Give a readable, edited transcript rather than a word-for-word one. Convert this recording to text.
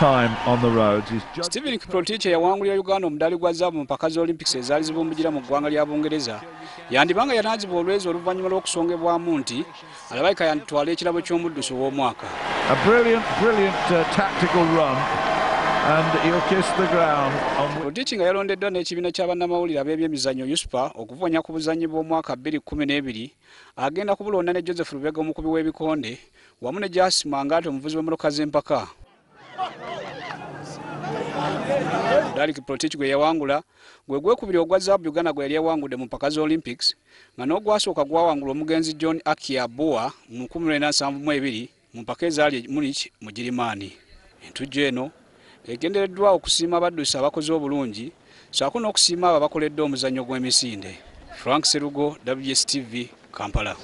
time on the roads. He's just Stephen Kiprotich eyawangulira Uganda omudaali gwa zaabu mu mpaka za Olympics ezaali zibumbujira mu ggwanga lya Bungereza yandibanga yanaazibwa olwezi oluvannyuma lw'okusongebwamu nti alabika yanditwala ekirabo ky'omuddusi ow'omwaka. A brilliant, brilliant tactical run, and he'll kiss the ground on Kiprotich nga yalondeddwa n'ekibiina kya bannamawulire ab'ebyemizannyo USPA okuvuganya ku buzannyi bw'omwaka 2012 agenda kubulonda ne Joseph Lubega omukubi w'ebikonde wamu ne Jas Mangat omuvuzi w'emmotoka z'empaka. Omudaali Kiprotich gwe yawangula gwe gwekubiri ogwa zaabu Uganda gwe yali yawangudde mu mpaka za Olympics nga n'ogwasooka gwawangulwa omugenzi John Akia Bua mu 1972 mu mpaka ezaali e Munich mu Girimaani. Entujjo eno egendereddwa okusiima abaddusi abakoze obulungi ssaako n'okusiima abo abakoledde omuzannyo gw'emisinde. Frank Serugo, WSTV, Kampala.